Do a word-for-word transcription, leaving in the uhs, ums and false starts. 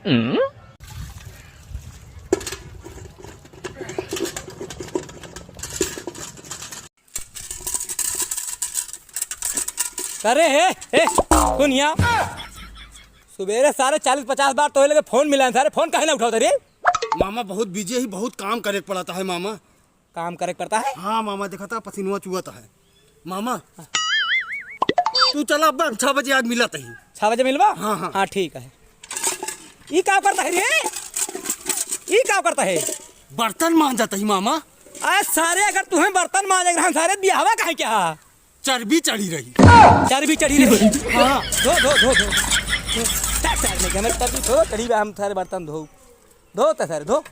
अरे हे, हे, सुन हियाँ। सुबेरे सारे चालीस पचास बार तोहे लगे फोन मिलाएन, सारे फोन काहे ना उठावत रे? मामा बहुत बिजी ही, बहुत काम करे के पड़त है मामा। काम करे के पड़त है? हाँ मामा, देखत है पसीनवा चुअत है। मामा, तू चला, अब हम छह बजे आज मिलत ही। छह बजे मिलबा? हाँ, हाँ। हाँ, ठीक है। ई का करत है रे? ई का करत है? बर्तन मांजत ही मामा। अरे सारे, अगर तुहें बर्तन मांजे के रहन सारे, बियाहवा काहे किहा? चर्बी चढ़ी रही। चर्बी चढ़ी रही? हाँ। धो, धो, धो, धो। धो। चल, चल, नहीं, हमें चर्बी धो, चढ़ी बा, हम सारे बर्तन धो। धो त सारे, धो।